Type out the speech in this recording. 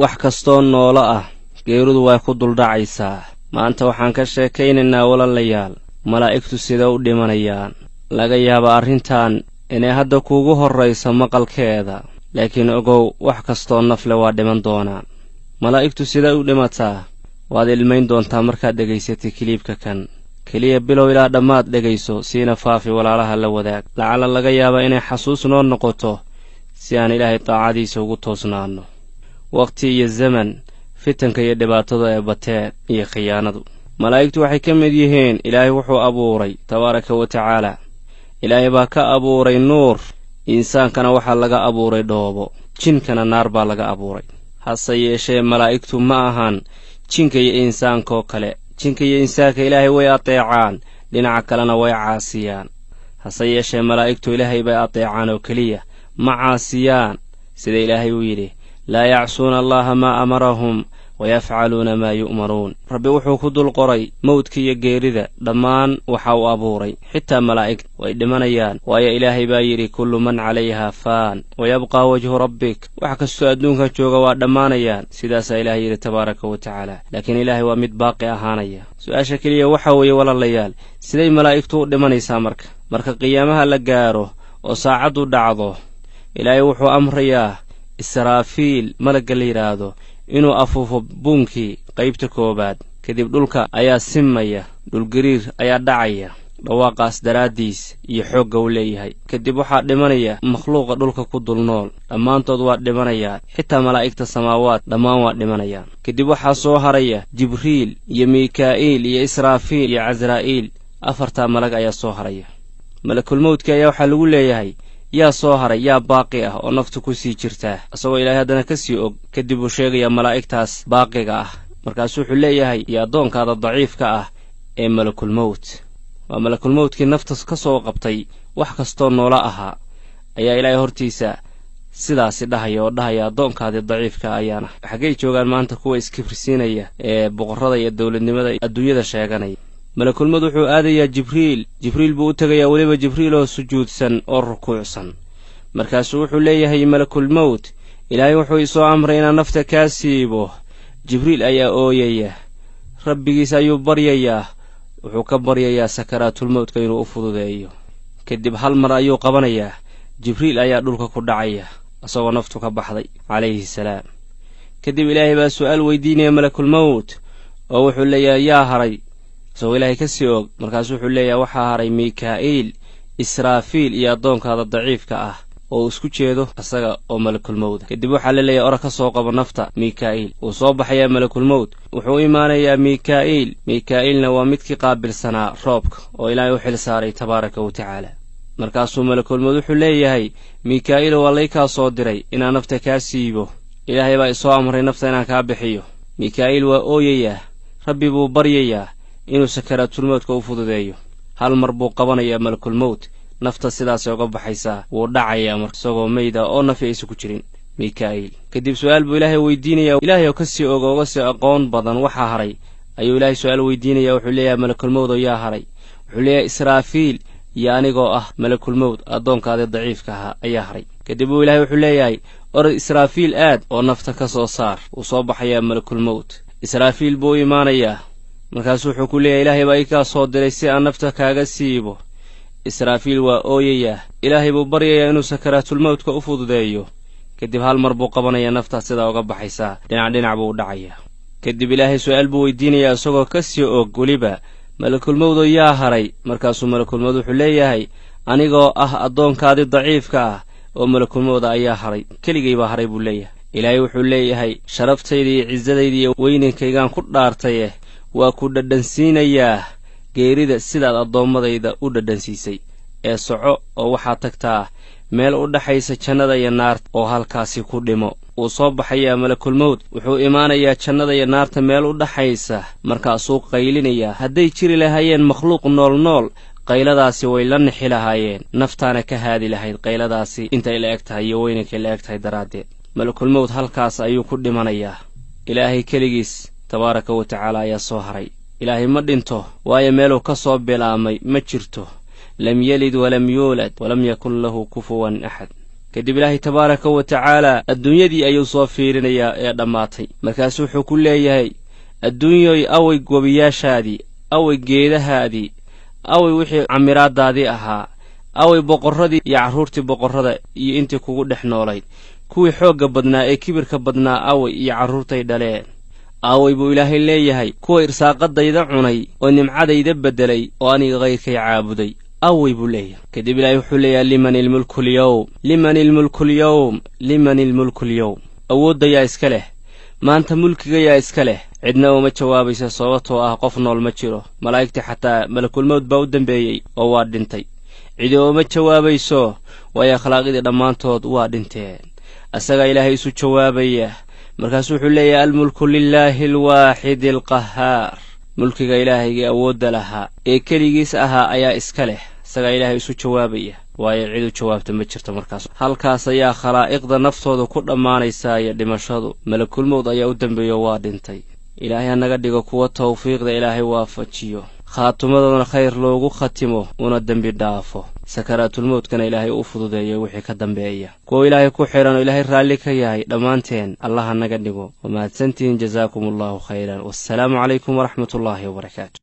Wax kastoo noolo ah geeridu way ku duldhacaysaa. Maanta waxaan ka sheekaynaynaa, walaalayaal, malaa'igtu sida u dhimanayaan. Laga yaaba arrintan inay hadda kuugu horrayso maqalkeeda, laakiin ogow, wax kastoo nafle waa dhiman doonaan. Malaa'igtu siday u dhimataa? Waad ilmayn doontaa markaad dhegaysatay kiliibka kan. Keliya bilow ilaa dhammaad dhegayso, siina faafi, walaalaha la wadaag. Lacala laga yaaba inay xasuus noo noqoto si aan Ilaahay daacadiisa ugu toosnaanno waqti iyo zaman fitanka iyo dhibaatada ee bateen iyo khiyaanadu. Malaa'igtu waxay ka mid yihiin Ilaahay wuxuu abuuray, tabaaraka wa tacaala. Ilaahay baa ka abuuray nuur, insaankana waxaa laga abuuray dhoobo, jinkana naar baa laga abuuray. Hase yeeshee malaa'igtu ma ahan jinka iyo insaankaoo kale. Jinka iyo insaanka Ilaahay way ateecaan, dhinaca kalena way caasiyaan. Hase yeeshee malaa'igtu Ilaahay bay ateecaan oo keliya, ma caasiyaan, sida Ilaahay uu yidhi: "Laa yacsuuna Allaha maa amarahum wayafcaluuna maa yu'maruun." Rabbi wuxuu ku dul qoray mowdka iyo geerida dhammaan waxa uu abuuray, xitaa malaa'igta way dhimanayaan, waayo Ilaahay baa yidhi: "Kullu man calayha faan wayabqaa wajhu rabbik." Wax kastoo adduunkan jooga waa dhammaanayaan, sidaasaa Ilaahay yidhi, tabaaraka wa tacaala, laakiin Ilaahay waa mid baaqi ahaanaya. Su-aasha keliya waxa weeye, walaalayaal, siday malaa'igtu u dhimanaysaa? Marka qiyaamaha la gaaro oo saacaddu dhacdo, Ilaahay wuxuu amrayaa Israafiil, malagga la yidhaahdo, inuu afuufo buunkii qaybta koowaad. Kadib dhulka ayaa simaya, dhulgariir ayaa dhacaya dhawaaqaas daraaddiis iyo xoogga uu leeyahay. Kadib waxaa dhimanaya makhluuqa dhulka ku dul nool, dhammaantood waa dhimanayaan, xitaa malaa'igta samaawaad dhammaan waa dhimanayaan. Kadib waxaa soo haraya Jibriil iyo Mikaa'iil iyo Israafiil iyo Casraa'iil, afartaa malag ayaa soo haraya. Malakulmowdki ayaa waxaa lagu leeyahay: "Yaa soo haray? Yaa baaqi ah oo naftu ku sii jirtaa?" Isagoo Ilaahay haddana ka sii og. Kadib uu sheegayaa malaa'igtaas baaqiga ah. Markaasuu wuxuu leeyahay: "Iyo addoonkaada daciifka ah ee malakulmowt." Waa malakulmowtkii nafta ka soo qabtay wax kastoo noola ahaa ayaa Ilaahay hortiisa sidaasi dhahaya oo dhahaya: "Addoonkaadii daciifka ayaan ah." Xaggay joogaan maanta kuwa iskibrisiinaya ee boqorrada iyo dowladnimada adduunyada sheeganaya? Malakulmowt wuxuu aadayaa Jibriil. Jibriil buu u tegayaa, weliba Jibriil oo sujuudsan oo rukuucsan. Markaasuu wuxuu leeyahay malakulmowt: "Ilaahay wuxuu isoo amray inaan nafta kaa siibo." Jibriil ayaa ooyaya, rabbigiis ayuu baryayaa, wuxuu ka baryayaa sakaraatulmowtka inuu u fududeeyo. Kadib hal mar ayuu qabanayaa, Jibriil ayaa dhulka ku dhacaya isagoo naftu ka baxday, calayhi salaam. Kadib Ilaahay baa su'aal weydiinaya malakulmowt oo wuxuu leeyahay: "Yaa haray?" Isagoo Ilaahay ka sii og. Markaasuu wuxuu leeyahay: "Waxaa haray Mikaa'iil, Israafiil iyo addoonkaada daciifka ah," oo isku jeedo isaga oo malakulmowda. Kadib waxaa la leeyahay: "Ora ka soo qabo nafta Mikaa'iil." Wuu soo baxayaa malakulmowt, wuxuu u imaanayaa Mikaa'iil. Mikaa'iilna waa midkii qaabilsanaa roobka oo Ilaahay u xil saaray, tabaaraka wa tacaala. Markaasuu malakulmowd wuxuu leeyahay: "Mikaa'iil, waa lay kaa soo diray inaan nafta kaa siibo. Ilaahay baa isoo amray nafta inaan kaa bixiyo." Mikaa'iil waa ooyayaa, Rabbi buu baryayaa inuu sakaraatulmowtka u fududeeyo. Hal mar buu qabanayaa malakulmowt, nafta sidaasay uga baxaysaa. Wuu dhacayaa mar isagoo meyda oo nafi aysan ku jirin Mikaa'iil. Kadib su-aal buu Ilaahay weydiinayaa. Ilaahay oo ka sii oga, uga sii aqoon badan waxaa haray, ayuu Ilaahay su-aal weydiinaya. Wuxuu leeyahay: "Malakulmowd oo yaa haray?" Wuxuu leeyahay: "Israafiil iyo anigoo ah malakulmowd, addoonkaadii daciifka ahaa ayaa haray." Kadib uu Ilahay wuxuu leeyahay: "Orod Israafiil aad oo nafta ka soo saar." Wuu soo baxayaa malakulmowt, Israafiil buu u imaanayaa. Markaasuu wuxuu ku leeyahay: "Ilaahay baa ikaa soo diray si aan nafta kaaga siibo." Israafiil waa ooyayaa, Ilaahay buu baryayaa inuu sakaraatulmowtka u fududeeyo. Kadib hal mar buu qabanayaa, naftaas sidaa uga baxaysaa, dhinac dhinac buu u dhacayaa. Kadib Ilaahay su-aal buu weydiinayaa isagoo ka sii og weliba: "Malakulmowdo yaa haray?" Markaasuu malakulmowd wuxuu leeyahay: "Anigoo ah addoonkaadii daciifka ah oo malakulmowda ayaa haray, keligay baa haray," buu leeyahay. Ilaahay wuxuu leeyahay: "Sharaftayda iyo cisadayda iyo weynankaygaan ku dhaartaye, waa ku dhadhansiinayaa geerida sidaad addoommadayda u dhadhansiisay, ee soco oo waxaad tagtaa meel u dhaxaysa jannada iyo naarta oo halkaasi ku dhimo." Wuu soo baxayaa malakulmowd, wuxuu imaanayaa jannada iyo naarta meel u dhaxaysa. Markaasuu qaylinayaa. Hadday jiri lahaayeen makhluuq nool nool, qayladaasi way la nixi lahaayeen, naftaana ka haadi lahayd qayladaasi intay la eg tahay iyo weynankay la eg tahay daraaddeed. Malakulmowd halkaas ayuu ku dhimanayaa. Ilaahay keligiis, tabaaraka wa tacaala, ayaa soo haray. Ilaahay ma dhinto, waayo meeluu ka soo bilaabmay ma jirto. Lam yalid walam yuulad walam yakun lahu kufuwan axad. Kadib Ilaahay tabaaraka wa tacaala adduunyadii ayuu soo fiirinayaa ee dhammaatay. Markaasu wuxuu ku leeyahay: "Adduunyoy, away gobiyaashaadii? Away geedahaadii? Away wixii camiraadaadii ahaa? Away boqorradii iyo carruurtii boqorrada iyo intii kugu dhex noolayd? Kuwii xoogga badnaa ee kibirka badnaa away iyo carruurtay dhaleen? Aaway?" buu Ilaahay leeyahay. "Kuwa irsaaqadayda cunay oo nimcadayda beddelay oo aniga kayrkay caabuday away?" buu leeyahay. Kadib Ilaahay wuxuu leeyahay: "Liman ilmulku lyowm? Liman ilmulku lyowm? Liman ilmulku lyowm?" Awooddayaa iska leh maanta? Mulkigayaa iska leh? Cidna uma jawaabaysa, sababtoo ah qof nool ma jiro. Malaa'igtii xataa malakulmowd baa u dambeeyey oo waa dhintay. Cidi uma jawaabayso, waayo akhlaaqidii dhammaantood waa dhinteen. Asagaa Ilaahay isu jawaabaya. Markaasuu wuxuu leeyahay: "Almulku lilaahi alwaaxidi alqahaar." Mulkiga Ilaahaygii awoodda lahaa ee keligiis ahaa ayaa iska leh. Isagaa Ilaahay isu jawaabaya, waayo cid u jawaabta ma jirto. Markaas halkaas ayaa khalaa'iqda naftooda ku dhammaanaysaa iyo dhimashadu. Malakulmowd ayaa u dambeeyo, waa dhintay. Ilaahay ha naga dhigo kuwa tawfiiqda Ilaahay waafajiyo, khaatumadoodana khayr loogu khatimo, una dembi dhaafo, sakaraatulmowdkana Ilaahay u fududeeyo wixii ka dambeeya. Kuwa Ilaahay ku xidhan oo Ilaahay raalli ka yahay dhammaanteen Allaha naga dhigo. Wamahadsantihiin, jasaakum Allahu khayran, wassalaamu calaykum waraxmatullaahi wabarakaatu.